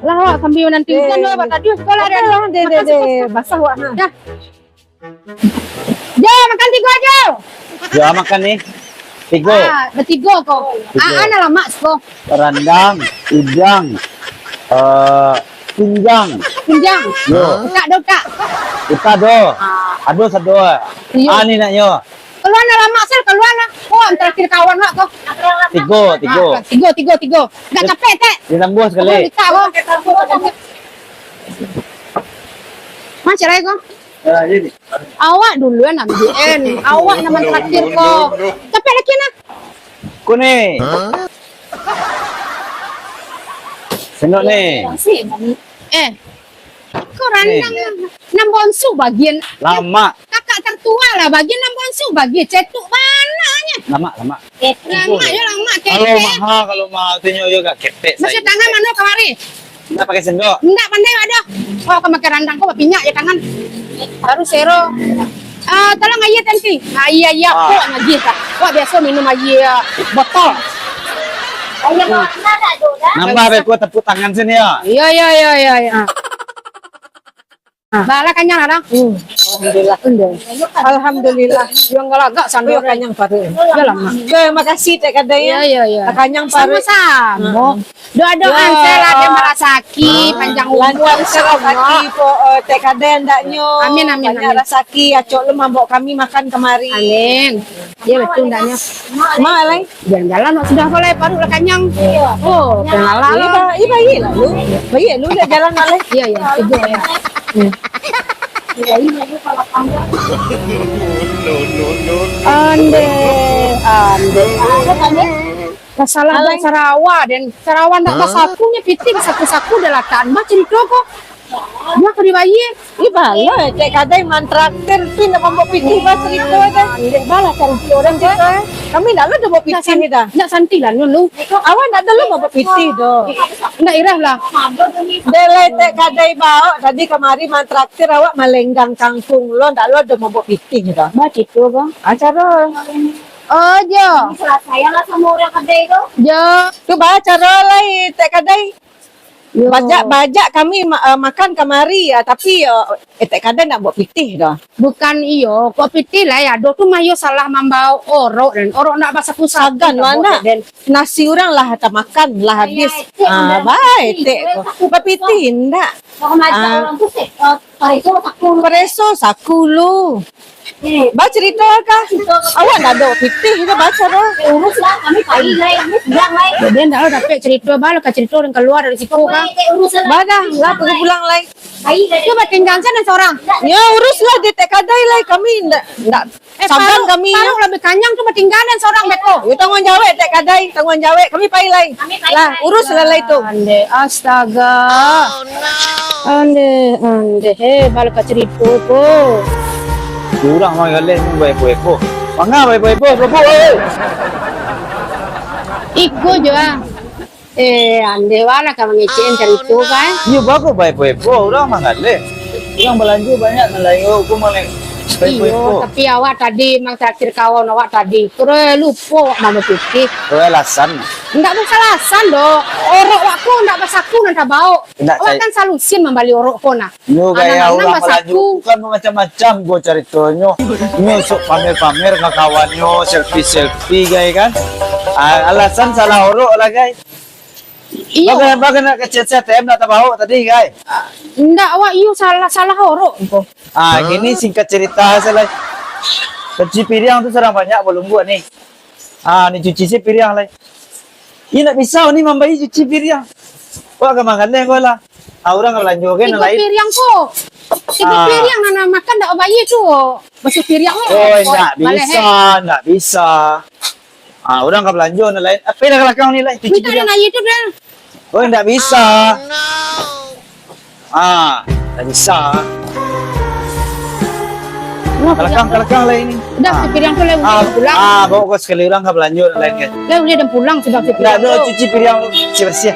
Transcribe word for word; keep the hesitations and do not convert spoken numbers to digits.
Lah, awak sambil nanti hujan, eh, lah, awak tadi sekolah. Oke dah. Lah, deh, deh, makan deh. Sikit. Basah awak, ha. Dah. Jo, makan tigo jo. Jo, makan ni. Tigo. Ah, batigo ko. Tigo. Ah, ah, nah lamak siko. Randang, udang, eh, pinjang. Pinjang. Yo. Utak do, utak. Utak do. Ah. Ado sado. Iyo. Ah, ni naknyo. Kalua nah lamak, Sel, kalua nah. Oh, terakhir kawan wak ko. Tigo, tigo. Ah, tigo, tigo, tigo. Dah capek, Tek. Ditambah sekali. Abang minta ko. Mas, cerai ko. Awak duluan ambiak, en. Awak nan terakhir ko. Capek lagi nah. Ko ni. Sendok ni. Eh. Ko randang ni. Nan bonsu bagian. Lamak. Kakak tertua lah bagian nan bonsu bagian. Cetuk banaknyo. Lamak, lamak. Lamak yo, lamak. Kalau ketek. Maha, kalau maha tu nyo yo gak ketek. Masih tangan mano kamari? Indak pakai sendok. Indak pandai, waduh. Oh, ka makan randang ko bapinyak je tangan. Baru sero. Ah, tolong aia, Tanti. Aia, aia, ah. Kok lagi, Kak? Kok biaso minum aia botol? Aia botol ado dah. Nambah beko tepuk tangan sini yo. Iyo, iyo, iyo, iyo, iyo. Ah. Bala kanyang lah, dah. Hmm. Alhamdulillah. Alhamdulillah. Yang galagak sambil kanyang paruik. Yo lah, Mak. Yo, makasih, Tek Kadai, yo. Yo, yo, yo. Kanyang paruik. Samo-samo. Hmm. Doa-doa, yo. Sel lah, dek marasaki, ah, panjang umur, lancar insya Allah. Rasaki po, eh, Tek Kadai andaknyo. Amin, amin, amin. Banyak rasaki, acok lo mambao kami makan kamari. Amin. Yo, betul andaknyo. Ma, lai? Jalan-jalan, wak sudah ko, lai, paruik lah kanyang. Iyo. Oh, pengalah lo. Iba, iba, iba, lu. Baik, lu dah jalan, lai. Iyo, iyo, tigo, yo. Hmm. Ande, ande. Apo tadi? Masalah sarawa, den. Sarawa ndak basaku, nyo pitih basaku-saku, dah latakan. Bah, carito ko. Bah, ka dibayia. Ih, bala, Tek Kadai mantraktir, pi ndak mambaok pitih, bah, carito dah. Ndak bala carito urang, Cik. Kami ndak lo mambaok pitih ni dah. Ndak santi lah, nu, lu. Awak ndak lo mambaok pitih doh. Ndak irah lah. Dek lai Tek Kadai baok, tadi kamari mantraktir awak malenggang kangkung lo, ndak lo doh mambaok pitih doh. Bah, carito, bah. Acara. Oh, jo. Ini salah sayang lah sama orang kedai tu. Jo. Tu bah, caro lai, Tek Kadai. Yo. Bajak, bajak kami ma-, eh, makan kamari, ah, tapi, eh, eh, Tek Kadai ndak baok pitih doh. Bukan iyo, kok pitih lai ado tu mah iyo salah mambaok orok, den. Orok ndak basaku-saku. Sagan lah, ndak. Den. Nasi urang lah tamakan, lah habis. Iyo, itu. Ah, ndak baik, pitih, Tek. Bapitih ndak. Kalau macam orang tu, eh, Pareso saku. Pareso saku lu. Eh. Ba carito ka? Awak ndak ado pitih ka baco doh. Eh, urus lah, kami pai lai, kami sidang lai. Jadi ndak ado dapek carito, ba lah ka carito dan kalua dari siko ka. Eh, urus lah. Ba dah, lah pigi pulang lai. Pai lai. Tu batingga sajo sorang. Yo, urus lah di Tek Kadai lai, kami ndak, ndak Eh, sagan paruik, kami, paruik yo. Labiah kanyang tu batingga den sorang beko. Yo, tangguang jawek, Tek Kadai, tangguang jawek. Kami pai lai. Kami pai lai. Lah, urus lah lai tu. Ande, astaga. Oh, no. Ande, ande. Hei, bala ka carito ko. Urang manggaleh ni baepo-epo. Manga baepo-epo, bubuk, oi. Iko jo ah. Eh, ande bala ka mangecek carito ka, eh. Iyo, bagus baepo-epo, urang manggaleh. Urang balanjo banyak nan lain, ko malah baepo-epo. Iyo, tapi awak tadi, mang terakhir kawan awak tadi, kuro lupo awak mambaok pitih. Kuro alasan. Ndak usah alasan doh. Orok awak ko ndak basaku nan tabaok. Ndak, awak cai- kan salusin mambali orok ko nah. Yo, gaya urang balanjo, bukan macam-macam ko caritonyo. Nyo sok pamer-pamer ka kawannyo, selfie-selfie, gai, kan. Ah, alasan salah orok lah, gai. Iyo. Bagan, bagan nak kecil A T M nak tabaok tadi, gai. Ndak, awak iyo salah, salah orok ko. Ah, kini singkat cerita salah. Cuci piriang tu surang banyak balumbuak ni. Ah, ni cuci se piriang lai. Iyo, ndak bisa ni mambayia cuci piriang. Wak ka manggaleh ko lah. Ah, urang ka balanjo ka nan lain. Tigo piriang ko. Tigo piriang nan makan ndak mambayia tu. Basuah piriang ko. Oh, ndak bisa, ndak bisa. Ah, urang ka balanjo nan lain. Apo nan ka balakang ni lai? Cuci piriang. Minta nan aia tu dah. Oh, ndak bisa. Ah, ndak bisa. Kalakang, kalakang lah ini. Udah, ah. Cuci piriang tu lah, ah, pulang. Ah, bawa ko sakali urang ka balanjo lain kan. Lah, udah, dan pulang sudah cuci piriang tu. Ndak, cuci piriang tu, bersih-bersih.